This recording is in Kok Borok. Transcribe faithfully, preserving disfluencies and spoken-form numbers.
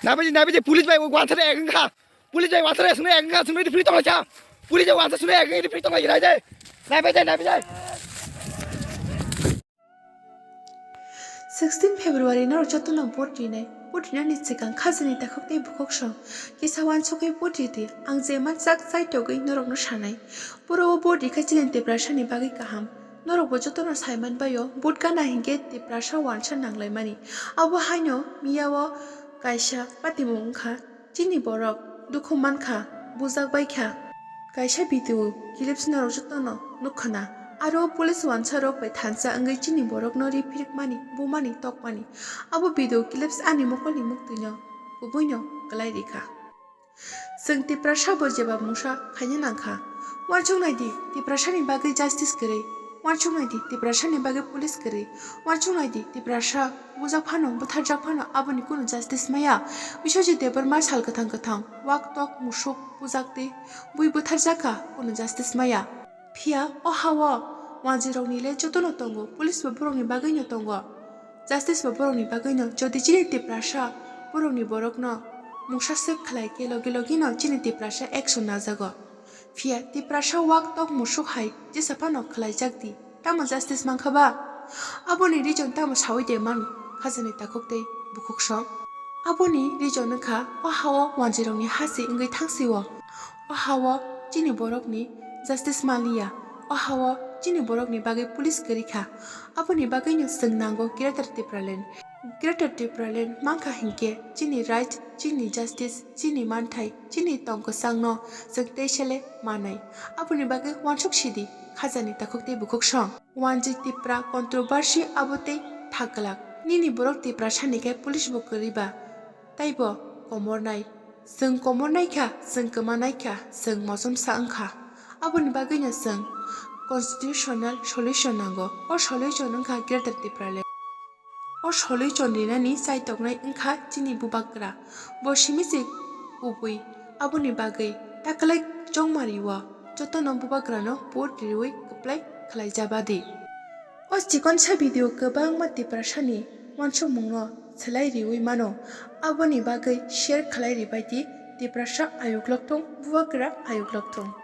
Nabi, nabi, police bai wansa ek wngkha. Police bai wansa ek wngkha, sungni free tong cha. Police bai wansa sungni ek wngkha, free tong lai de. Nabi, nabi. Sixteen February norok jotono vote rinai. Vote rinani swkang khajani takhuk tei bukhuk song kisa wansugwi vote ridi. Ang je mansak chaitogwi norokno sanai. Puro o vote rikha chini Tiprasani bagwi kaham. Norokbo jotono saiman baio, vote gana hinkhe Tiprasa wansa nanglaimani. Abo haino miyao kaisa patimung wngkha. Chini borok dukhu mankha, bujak baikha. Kaisa video clips norok jotono nukkhana. Aro police wansa rok bai thansa wngwi chini borokno ri phirikmani, bumani, tokmani. Abo video clips ani mokolni muktwino kubuino kwlai rikha. Chwng Tiprasa bo jeba mungsa khaina nangkha. Wansuk naidi, Tiprasani bagwi justice kwrwi. Wansuk naidi, Tiprasani bagwi police kwrwi. Wansuk naidi, Tiprasa bujak phano, butharjak phano, aboni kunu justice maya. Biswajit Debbarma sal kwthang kwthang, wak tok, musuk, bujak tei bui butharjak kha, kunu justice maya. Phiya o ha-o wanjwirokni le jotono tongo, police bo borokni bagwino tongo, justice bo borokni bagwino. Jodi chini Tiprasa borokni borokno mungsa swk khlai khe logi logino chini Tiprasa action najago. Phiya Tiprasa wak tok musuk hai jesa phano khlaijak di, tamo justice mankha ba? Aboni reason tamo sawi de mano khajani takhuk tei bukhuk song? Aboni reason wngkha o ha-o wanjwirokni ha se wngwi thang si-o. O ha-o chini borokni justice manliya. O ha-o chini borokni bagwi police kwrwi kha. Aboni bagwino chwng nango Greater Tipraland. Greater Tipraland mankha hinkhe chini right, chini justice, chini manthai, chini tong kwchangno chwng teisele manai. Aboni bagwi wansuk sidi khajani takhuk tei bukhuk song. Wanjwi Tipra controversy abo tei thak glak. Nini borok Tiprasani khe police bo kwrwi ba, taibo komornai. Chwng komornai kha, chwng kwmanai kha, chwng mosom sa wngkha. Aboni bagwino chwng constitutional solution nango. O solution wngkha Greater Tipraland. O solution rinani chaitoknai wngkha chini bubagra. Bo simi se kubui. Aboni bagwi taklai chongmari o jotono bubagrano vote riwi kwplai khlai jabadi. O chikonsa video kwbangma Tiprasani wansukmungno swlai riwi mano. Aboni bagwi share khlai ribaidi, Tiprasa ayuk lokthung, bubagra ayuk lokthung.